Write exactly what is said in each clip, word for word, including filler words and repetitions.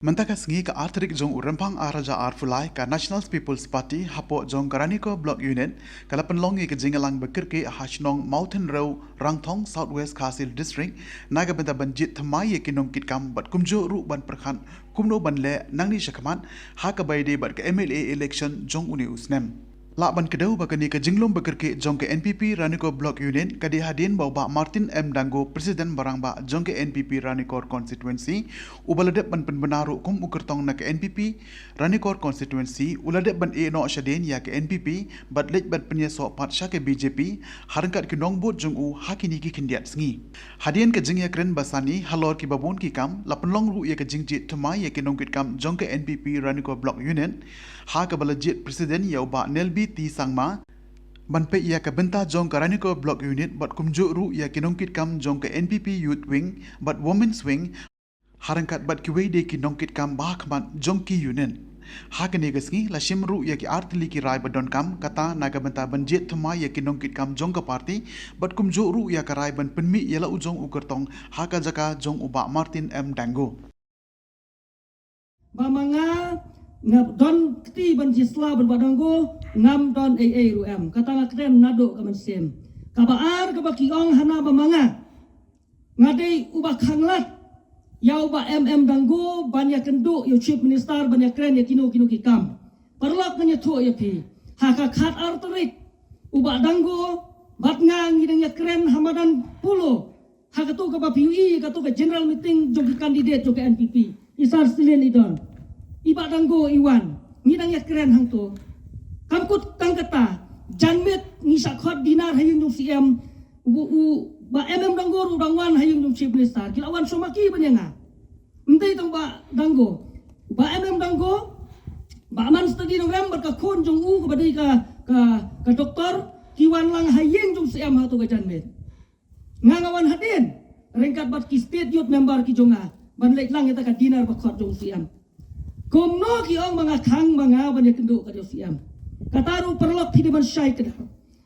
Mynta ka sngi ka ar tarik jong u Rymphang ar hajar arphew lai ka National People's Party hapoh jong ka Ranikor Block Unit ka la pynlong ïa ka jingïalang ba kyrkieh ha shnong Mawthenrew Rangthong South West Khasi Hills District na ka bynta ban jied thymmai ïa ki nongkitkam bad kumjuh ruh ban pyrkhat kumno ban leh nangne shakhmat ha kaba ïadei bad ka M L A election jong une u snem. Lah ban kdew ba kane ka jinglum ba kyrkieh jong ka N P P Ranikor Block Unit ka dei hadien ba u Bah Martin M Dango, President ba rangbah jong ka N P P Ranikor Constituency, uba la dep ban pynbna ruh kum u kyrtong na ka N P P Ranikor Constituency, u la dep ban ïeh noh shadien ïa ka N P P bad leit ban pynïasoh pat sha ka B J P ha ryngkat ki nongbud jong u ha kine ki khyndiat sngi. Hadien ka jingïakren ba sani halor kiba bun ki kam, la pynlong ruh ïa ka jingjied thymmai ïa ki nongkitkam jong ka N P P Ranikor Block Unit, ha kaba la jied President ïa u Bah Nelby T Sangma ban peit ïa ka bynta jong ka Ranikor Block Unit bad kumjuh ruh ïa ki nongkitkam jong ka N P P Youth Wing bad Women's Wing, ha ryngkat bad kiwei de ki nongkitkam ba ha khmat jong ki unit. Ha kane ka sngi la shim ruh ïa ki ar tylli ki rai ba donkam, kata na ka bynta ban jied thymmai ïa ki nongkitkam jong ka party bad kumjuh ruh ïa ka rai ban pynmih ïa la u jong u kyrtong ha ka jaka jong u Bah Martin M Dango. Ba ma nga, nga don kti ban jia sla bad Bah Dango, ngam don ei ei ruh em. Kata nga kren naduh ka mynsiem. Kaba ar kaba ki ong hana ba ma nga, nga dei uba khanglad ïa u Bah M M Dango ban ïakynduh ïa u Chief Minister ban ïakren ïa kino kino ki kam. Paralok, ngan ïathuh ïa phi, ha ka khat ar tarik u Bah Dango bad nga ngi dang ïakren ha madan Polo, ha kato kaba phi ïohi, kato ka general meeting jong ki candidate jong ka N P P. I Sir Stilin i don, i Bah Dango i wan, ngi dang ïakren hangto. Kam kut tang kata, janmiet ngi shah khot dinner ha ïing jong C M, u, u Bah M M Dango ruh u dang wan ha ïing jong Chief Minister. Ki la wan shuwa ma ki ban ïa nga. Ym dei tang Bah Dango, Bah M M Dango, Bah Man Study Nongrem bad ka khun jong u kaba dei ka, ka, ka doktor, ki wan lang ha ïing jong C M ha kato ka janmiet. Nga, nga wan hadien ryngkat bad ki state youth member ki jong nga ban leit lang ïa kata ka dinner ba khot jong C M. Kumno ki ong ba nga khang ba nga ban ïakynduh kat ïa C M? Kata ruh paralok phi dei ban shai kdew.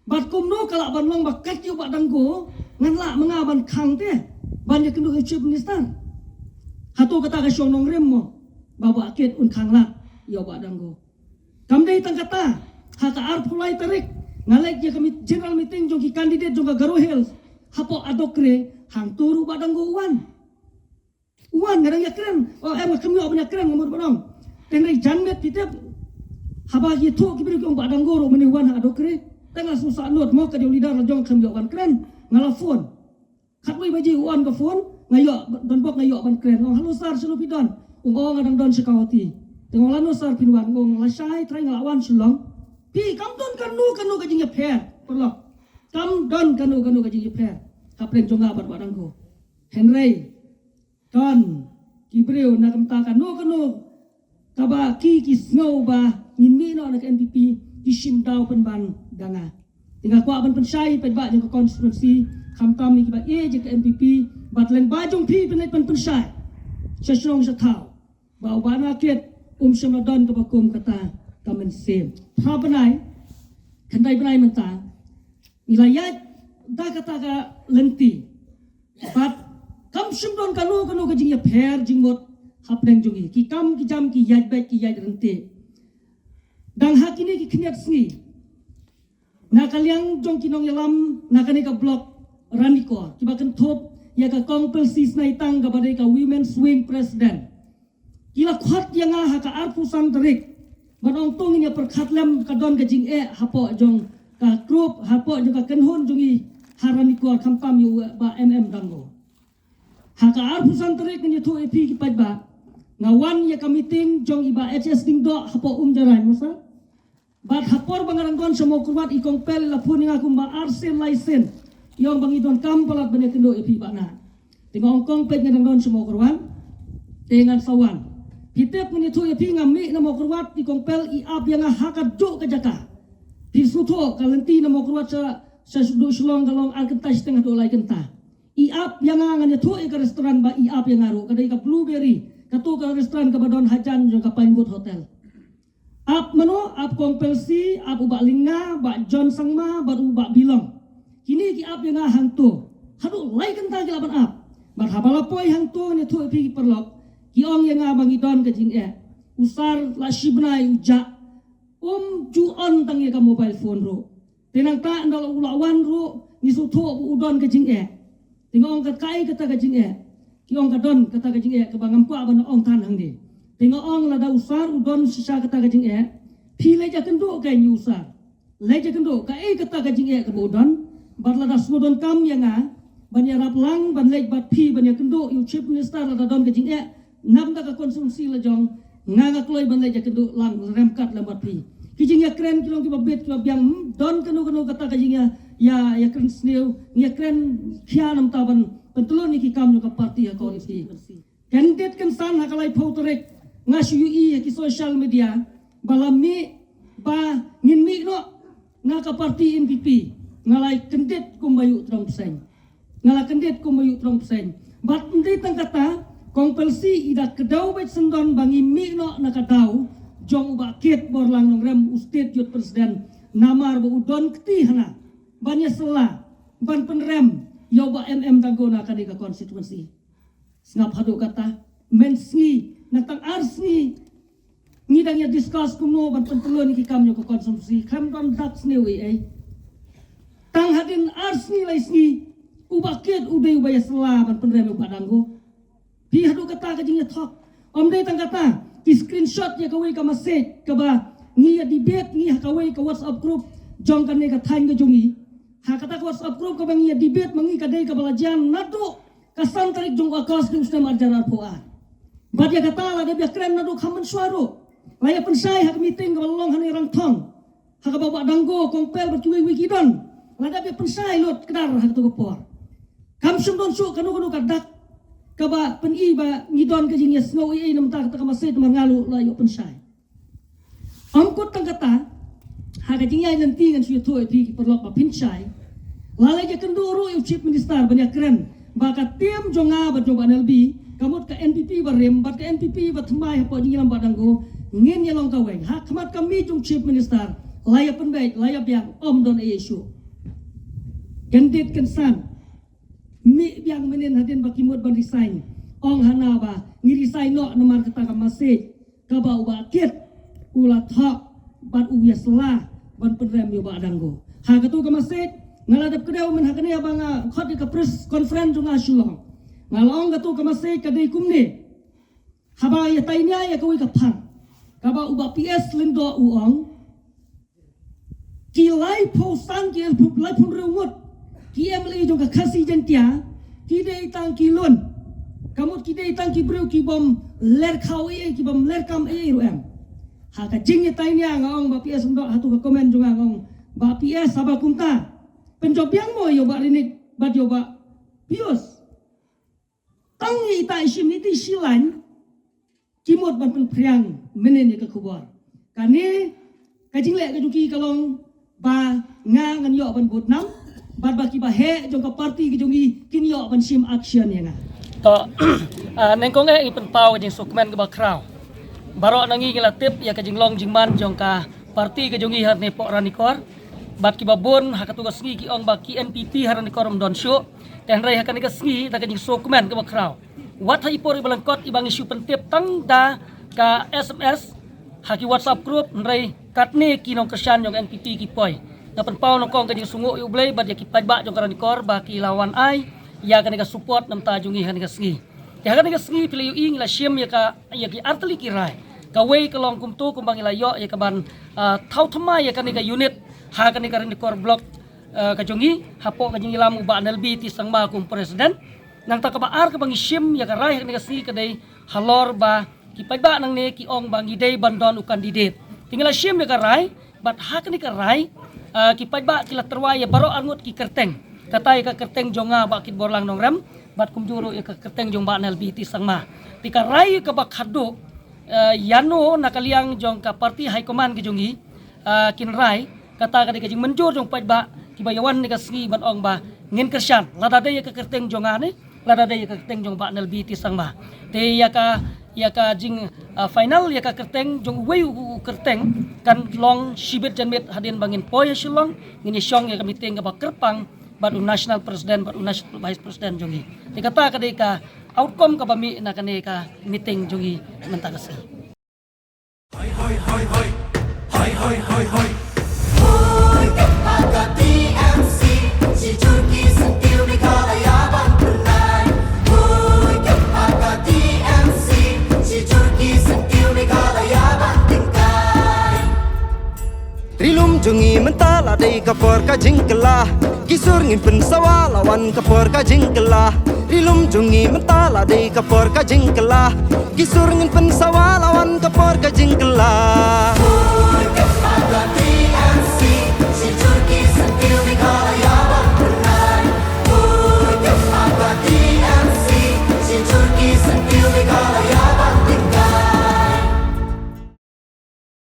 Bad kumno ka lah ban long ba kat ïa u Bah Dango ngan lah ma nga ban khang te ban ïakynduh ïa u Chief Minister? Hato kata ka shong Nongrem mo ba Bah Kit un khanglad ïa u Bah Dango? Kam dei tang kata, ha ka arphew lai tarik nga leit ïa ka meet-, general meeting jong ki candidate jong ka Garo Hills hapoh Adokre, hangto ruh Bah Dango u wan. U wan, nga dang ïakren, o em, nga khlem ïoh ban ïakren, nga mut ban ong. Te hynrei janmiet phi tip, haba ïathuh ki briew ki ong Bah Dango ruh mynne u wan ha Adokre. Te nga sngewsih nud mo, ka dei u leader la jong, khlem ïoh ban kren. Nga la phone. Khatwei baje u on ka phone, nga ïoh, don bok nga ïoh ban kren. Ong, "Hello sir, shano phi don?" Ong, "O, nga dang don sha Guwahati." Te nga ong, "Lano sir phin wan?" Ong, "Lashai trai nga la wan Shillong." Phi, kam don kano kano ka jingïapher, paralok. Kam don kano kano ka jingïapher hapdeng jong nga bad Bah Dango. Hynrei don ki briew na ka bynta kano kano kaba ki, ki sngew ba ngin mih noh na ka N P P, ki shim daw pynban da nga. Te nga kwah ban pynshai paidbah jong ka constituency, khamtam ïa kiba ïeit ïa ka N P P, bad lyngba jong phi pynleit ban pynshai sha shnong sha thaw ba u Bah Kit um shym la don kaba kum kata ka mynsiem. Phra bnai, khyndai bnai mynta ngi la ïaid da kata ka lynti. Bad kam shym don kano kano ka jingïapher jingmut hapdeng jong ngi. Ki kam ki jam ki ïaid beit ki ïaid ryntih. Dang ha kine ki khyndiat sngi, na ka liang jong ki nongïalam na kane ka block Ranikor, kiba kynthup ïa ka Kong Pelsi Snaitang kaba dei ka Women's Wing President, ki la khot ïa nga ha ka arphew san tarik ban ong to ngin ïa pyrkhat lem, ka don ka jingeh hapoh jong ka group, hapoh jong ka kynhun jong ngi ha Ranikor, khamtam ïa u Bah M M Dango. Ha ka arphew san tarik, ngan ïathuh ïa phi ki paidbah, nga wan ïa ka meeting jong i Bah H S Diengdoh hapoh Umjarai, mo sir. Bad ha por ba nga dang don sha Mawkyrwat, i Kong Pel i la phone ïa nga kumba arsien laisien, i ong ba ngi donkam palat ban ïakynduh ïa phi Bah Nat. Te nga ong, Kong, peit nga dang don sha Mawkyrwat, te ngan sa wan. Phi tip, ngan ïathuh ïa phi, nga mih na Mawkyrwat, i Kong Pel i ap ïa nga ha kajuh ka jaka. Phi sngewthuh, ka lynti na Mawkyrwat sha, sha duh Shillong ka long ar kynta shiteng haduh lai kynta. I ap ïa nga, ngan ïathuh ïa ka restaurant ba i ap ïa nga ruh, ka dei ka Blueberry, kato ka restaurant kaba don hajan jong ka Pinewood Hotel. Ap mano? Ap Kong Pelsi, ap u Bah Lyngnga, Bah John Sangma bad u Bah Bilong. Kine ki ap ïa nga hangto. Haduh lai kynta ki lah ban ap. Bad haba la poi hangto, ngan ïathuh ïa phi ki paralok, Ki ong ïa nga ba ngi don ka jingeh. U Sar la shi bnai u jah. Um ju on tang ïa ka mobile phone ruh. Te nangta ynda u la wan ruh ngi sngewthuh ba u don ka jingeh. Te nga ong, ka kaei kata ka jingeh? Ki ong, ka don kata ka jingeh kaba ngam kwah ban ong than hangne. Te nga ong, lada u Sar u don shisha kata ka jingeh, phi leit ïakynduh kein ïa u Sar. Leit ïakynduh, kaei kata ka jingeh kaba u don? Bad lada shu donkam ïa nga ban ïarap lang ban leit bad phi ban ïakynduh ïa u Chief Minister lada don ka jingeh, nam da ka constituency la jong, nga nga kloi ban leit ïakynduh lang ryngkat lem bad phi. Ki jingïakren ki long kiba bit kiba biang, hmm, don kano kano kata ka jingïa, ïa, ïakren sniew, ïakren khia namar ban pyntlun ïa ki kam jong ka party ha ka constituency. Kyndit kynsan ha ka laiphew tarik nga shu ïohi ha ki social media ba la mih ba ngin mih noh na ka party N P P. Nga la kyndit kumba ïoh trong bseiñ. Nga la kyndit kumba ïoh trong bseiñ. Bad ym dei tang kata, Kong Percy i da kdew beit syndon ba ngi mih noh na ka daw jong u Bah Kit Borlang Nongrem, u State Youth President, namar ba u don kti hana ban ïasylla ban pynrem ïa u Bah M M Dangko na kane ka constituency. Sngap haduh kata, mynsngi, na tang ar sngi ngi dang ïa discuss kumno ban pyntlun ki kam jong ka constituency, khlem don dak sniew ei ei. Tang hadien ar sngi lai sngi, u Bah Kit u dei uba ïasylla ban pynrem ïa u Bah Dangko. Phi, haduh kata ka jingïathok. Ym dei tang kata, ki screenshot ïa kawei ka message kaba ngi ïa debate ngi ha kawei ka WhatsApp group jong kane ka thaiñ ka jong ngi. Ha kata ka WhatsApp group kaba ngi ïa debate ma ngi ka dei kaba la jan naduh ka san tarik jong u August jong u snem ar hajar arphew ar. Bad ïa kata la dep ïakren naduh kham mynshuwa ruh. La ïa pynshai ha ka meeting kaba la long hangne Rangthong, ha kaba u Bah Dangko, Kong Pel bad kiwei kiwei ki don. La dep ïa pynshai lut kdar ha kato ka por. Kam shym don shuh kano kano ka dak kaba pyni ba ngi don ka jingïasngew ei ei namar kata ka message namar nga ruh la ïoh pynshai. Ym kut tang kata, ha ka jingïaid lynti ngan shu ïathuh ïa phi ki paralok ba pynshai. La leit ïakynduh ruh ïa u Chief Minister ban ïakren ba ka team jong nga bad jong Bah N L B, ka mut ka N P P ba rim bad ka N P P ba thymmai hapoh jingïalam Bah Dangko, ngin ïalong kawei. Ha khmat ka miej jong u Chief Minister la ïa pynbeit, la ïa biang, ym don ei ei shuh. Kyndit kynsan. Mih biang mynnin hadien ba ki mut ban resign. Ong hana ba ngi resign noh namar kata ka message kaba u Bah Kit u la thoh bad u ïasylla ban pynrem ïa u Bah Dangko. Ha kato ka message nga la dep kdew mynha kane ba nga khot ïa ka press conference jong nga ha Shillong. Nga la ong kato ka message ka dei kumne. Haba ïa tainia ïa kawei ka phang kaba u Bah P S Lyngdoh u ong, ki laiphew san, ki laiphew hynriew ngut ki M L A jong ka Khasi Jaiñtia ki dei tang ki lun. Ka mut ki dei tang ki briew ki bym ler khaw ei ei, ki bym ler kam ei ei ruh em. Ha ka jingïatainia nga ong Bah P S Lyngdoh, hato ka comment jong nga, nga ong Bah P S, haba kumta pynjop biang mo ïa u Bah Rinick bad ïa u Bah Pius. Tang ïa ita i shim ita i shilaiñ ki mut ban pynphriang mynnin ïa ka khubor. Kane ka jingleh ka jong ki ka long ba nga ngan ïoh ban bud nam bad ba kiba heh jong ka party ka jong ngi kin ïoh ban shim action ïa nga. To, ah, nyngkong eh ngi pynpaw ka jingsngewkmen kaba khraw. Baroh na ngi ngi la tip ïa ka jinglong jingman jong ka party ka jong ngi ha Ranikor. Bad kiba bun ha kato ka sngi ki ong ba ki N P P ha Ranikor ym don shuh. Te hynrei ha kane ka sngi da ka jingsngewkmen kaba khraw, wat ha i por iba lyngkot iba ngi shu pyntip tang da ka S M S ha ki WhatsApp group, hynrei katne ki nongkyrshan jong N P P ki poi. Nga pynpaw nyngkong ka jingsngewnguh ïa U Blei bad ïa ki paidbah jong ka Ranikor ba ki la wan ai ïa kane ka support namar jong ngi ha kane ka sngi. Te ha kane ka sngi phi la ïohi ngi la shim ïa ka, ïa ki artylli ki rai. Kawei ka long kumto kumba ngi la ïoh ïa ka ban, ah, thaw thymmai ïa kane ka unit ha kane ka Ranikor block, ah, ka jong ngi hapoh ka jingïalam u Bah Nelbi T Sangma kum president. Nangta kaba ar kaba ngi shim ïa ka rai ha kane ka sngi ka dei halor ba ki paidbah nangne ki ong ba ngi dei ban don u candidate. Te ngi la shim ïa ka rai bad ha kane ka rai, ah, ki paidbah ki la tyrwa ïa baroh arngut ki kyrteng. Kata ïa ka kyrteng jong nga Bah Kitborlang Nongrem bad kumjuh ruh ïa ka kyrteng jong Bah Nelbi T Sangma. Te ka rai kaba khadduh, ah, ïano na ka liang jong ka party high command ka jong ngi, ah, kin rai, kata ka dei ka jingmynjur jong paidbah kiba ïa wan ha kane ka sngi ban ong ba ngin kyrshan lada dei ïa ka kyrteng jong nga ne lada dei ïa ka kyrteng jong Bah Nelbi T Sangma. Te ïa ka, ïa ka jing, ah, final ïa ka kyrteng jong uwei u kyrteng kan long shibit janmiet hadien ba ngin poi ha Shillong, ngin ïa shong ïa ka meeting kaba kyrpang bad u national president bad u national vice president jong ngi. Te kata ka dei ka, outcome kaba mih na kane ka meeting jong ngi mynta ka sngi. Ri lum jong ngi mynta la dei ka por ka jingkylla. Ki sur ngin pynsawa la wan ka por ka jingkylla. Ri lum jong ngi mynta la dei ka por ka jingkylla. Ki sur ngin pynsawa la wan ka por ka jingkylla.